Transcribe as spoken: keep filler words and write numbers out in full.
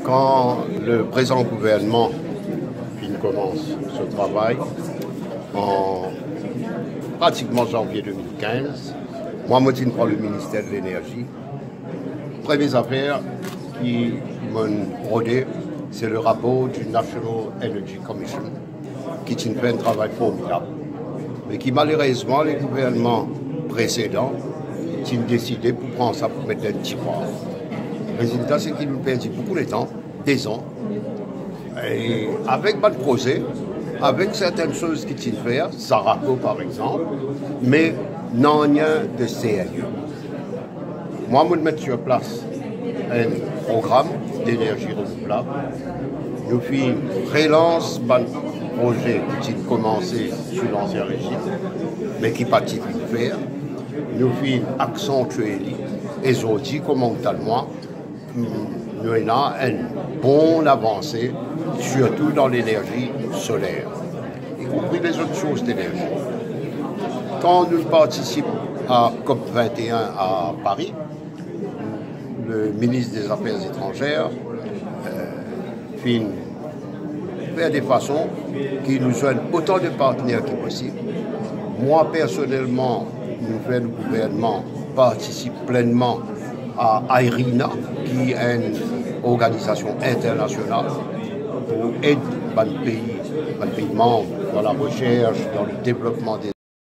Kan le prezan gouvernman finn koumans so travay an pratikman zanvie de mil kinz, mwa, mo ti pran le minister de Lenerzi. Premie zafer ki mo'nn rode, se le rapor di National Energy Commission, ki ti fer enn travay formidab, me ki malerezman le gouvernman presedan ti deside pou pran sa pou met dan enn tigwar. Rezilta, se ki nou perdi boukou letan, de zan, e avek bann proze, avek sertenn soz ki ti fer, Sarako par exanp, me nanye de serye. Mwa, mo'nn met sir plas enn program lenerzi renouvlab. Nou finn relans bann proze ki ti koumanse sou lansien rezim, me ki pa ti finn fer. Nou finn aksantie li, e zordi, kouma ou tann mwa, nou ena enn bon avanse, sirtou dan lenerzi soler, ikoupri lezot sours denerzi. Kan nou partisip a COP vingt et un a Paris, le ministre des Affaires étrangères, euh, finn fer de fason ki nou zwenn otan de partner ki posib. Mwa, personelman, nou fer nou gouvernman partisip plennman a IRENA, ki enn organizasion internasional pou ed bann pei, bann pei manm dan laresers, dan le devlopman de